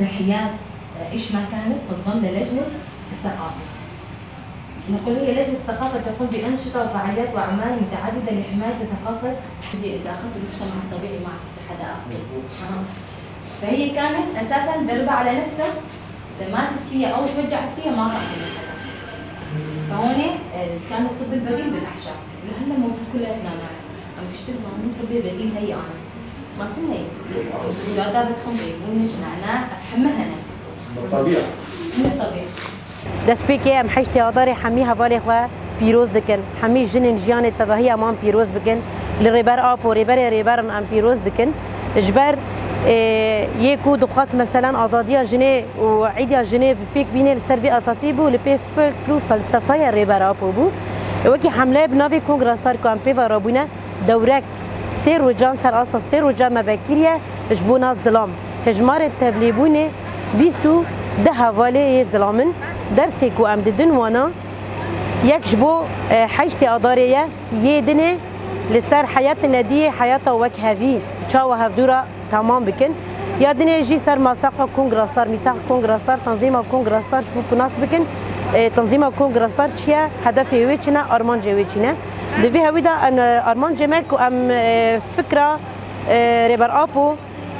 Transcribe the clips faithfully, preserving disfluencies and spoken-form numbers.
الصلاحيات، آه، إيش ما كانت تنضم للجنة الثقافة. نقول هي لجنة الثقافة تقوم بأنشطة وفعاليات وأعمال متعددة لحماية وثقافة. إذا أخذت المجتمع الطبيعي ما عرفت حدا آخر. أها. فهي كانت أساسًا مدربة على نفسها، إذا ماتت فيها أو توجعت فيها ما راح تحمل حدا. فهون، آه، كان الطب البديل بالأحشاء. لهلا موجود كلياتنا نعرف. عم بشتغل زمان طبي بديل هي أنا. ما كنا هي. ولادها بدهم يجيبون لك نعناع بحمها أنا. بالطبيعة. من الطبيعة. Destpêkê em heştê Adarê hemî hevalê xwe pîroz dikin. Hemî jinên jiyanê tevahiya wan pîroz bikin. Li Rêber Apo, Rêberê Rêberan em pîroz dikin. Ji ber, ê, yê ku dixwest meselen azadiya jinê û îdiya jinê bi pêk bîne li ser vê esasî bû, li pê fikr û felsefeya Rêber Apo bû. Wekî hemleyê bi navê Kongra Star ku em pê ve rabûne, dewrek sê rojan ser asta sê roja me vekiriye ji bona zilam. Hejmarê tevlêbûnê bîst û du hevalê yê zilam in. Dersê ku em didin wana, yek ji bo, e, heştê Adarê ye, yê dinê li ser heyet nediyê heyeta wekhevî çawa hevdû re temam bikin. Ya dinê jî ser masaqa Kongra Star, mîsaqa Kongra Star, tanzîma Kongra Star ji bo ku nas bikin, e, tanzîma Kongra Star çi ye, hedefê wê çi ne, armancê wê çi ne. Di vê hewî de em, e, armancê me ku em, e, fikra, e, Rêber Apo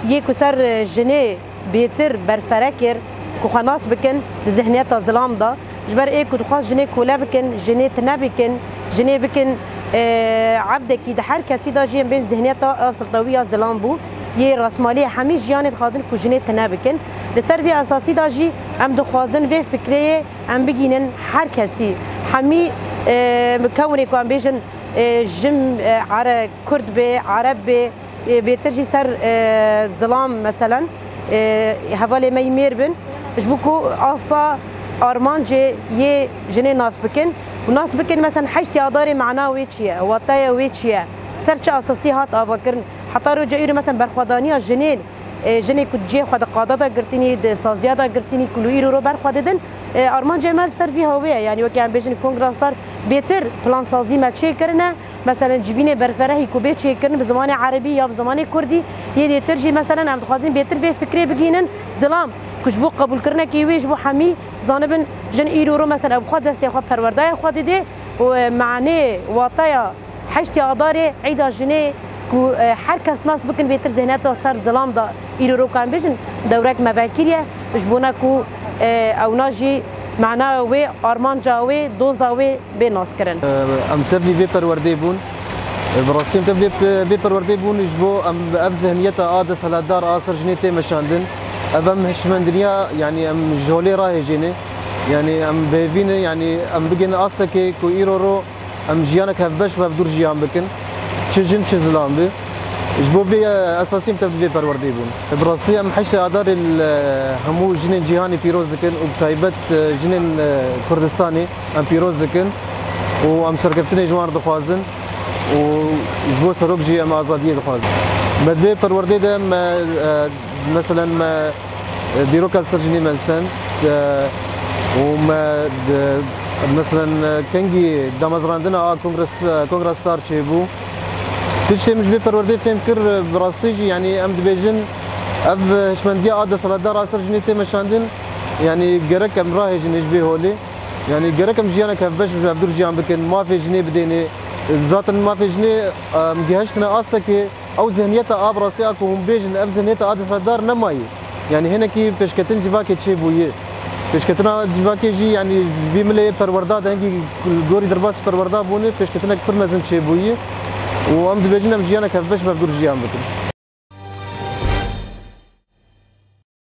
yê ku ser, e, jinê bêtir berfere kir ku xwe nas bikin di zihniyeta zilam de. Ji ber ê ku dixwaz jinê kole bikin, jinê tine bikin, jinê bikin, e, ebdekî di her kesî de jî em bên zihniyeta a siltewî ya zilam bû. Yê rasmaliyê hemî jiyanê dixwazin ku jinê tine bikin. Li ser vê esasî de jî em dixwazin vê fikreyê em bigînin her kesî. Hemî, e, kewinê ku em bêjin, e, jin, e, are-, kurd bê, ereb bê, ê, bêtir jî ser, e, zilam, meselen, e, hevalê me yî mêr bin, ji bo ku asta armancê yê jinê nas bikin û nas bikin, meselen, heştê Adarê mana wê çi ye, wateya wê çi ye, ser çi esasî hat avakirin. Heta roja îro, meselen, berxwedaniya jinên, e, jinê ku cihê xwe di qada de girtînî, di saziya de girtînî, ku li îro ro ber xwe didin, e, armancê me li ser vî hawê ye. Yanî wekî em bêjin Kongra Star bêtir plansazî me çêkirine, Meselen, civînê berferehî ku bê çêkirin bi zimanê erebî ya bi zimanê kurdî, yê dêtir jî, meselen, em dixwazin bêtir vê fikrê bigînin zilam, ku ji bo qebûlkirinekê wê ji bo hemî zanibin, jin îro ro, meselen, ew xwe destê xwe perwerdaya xwe didê û, e, manê, wateya heştê Adarê, Îda Jinê, ku, e, her kes nas bikin, bêtir zihniyeta ser zilam de îro ro, em bêjin, dewrek me vekiriye, ji bona ku, e, ewna jî mana wê, armanca wê, doza wê bê naskirin. Em tevlî vê perwerdê bûn. Bi rastî em tevlî vê, vê perwerdê bûn ji bo em ev zihniyeta a desthilatdar a ser jinê tê meşandin. Ev em hişmendiniya, yanî em ji holê rahêjê ne. Yanî em bi hêvî ne, yanî em bigihine astekê ku îro ro em jiyanek hevbeş bi hevdûr jiyan bikin. Çi jin, çi zilam bi. Ji bo vê, e, esasî em tevlî vê perwerdê bûn. Bi rastî em heştê Adarê li hemû jinên cîhanê pîroz dikin û bi taybet, e, jinên, e, Kurdistanê em pîroz dikin û em serkeftinê ji wan re dixwazin û ji bo serok jî em azadiyê dixwazin. Me di vê perwerdê de me, e, meselen me, e, dîroka li ser jinê me stend, e, û me di, meselen, e, kengî damezrandina a Kongres-, e, Kongra Star çêbû. Tiştê min ji vê perwerdê fêm kir, bi rastî jî, yanî em dibêjin, ev hişmendiya a desthilatdar a ser jinê tê meşandin, yanî gerek em rahêjin ji vê holê. Yanî gerek em jiyanek hevbeş bi hevdûr jiyan bikin, mafê jinê bidênê. Zaten mafê jinê, em gihiştine astekê, ew zihniyeta a bi rastî a ku hûn bêjin, ev zihniyeta a desthilatdar nemaye. Yanî hinekî pêşketin civakê çêbûye. Pêşketina civakê jî, yanî vî milê yê perwerda de, hingî gorî derbasî perwerda bûne, pêşketinek pir mezin çêbûye û em dibêjin em jiyanek hevbeş bi hevdûr jiyan bikin.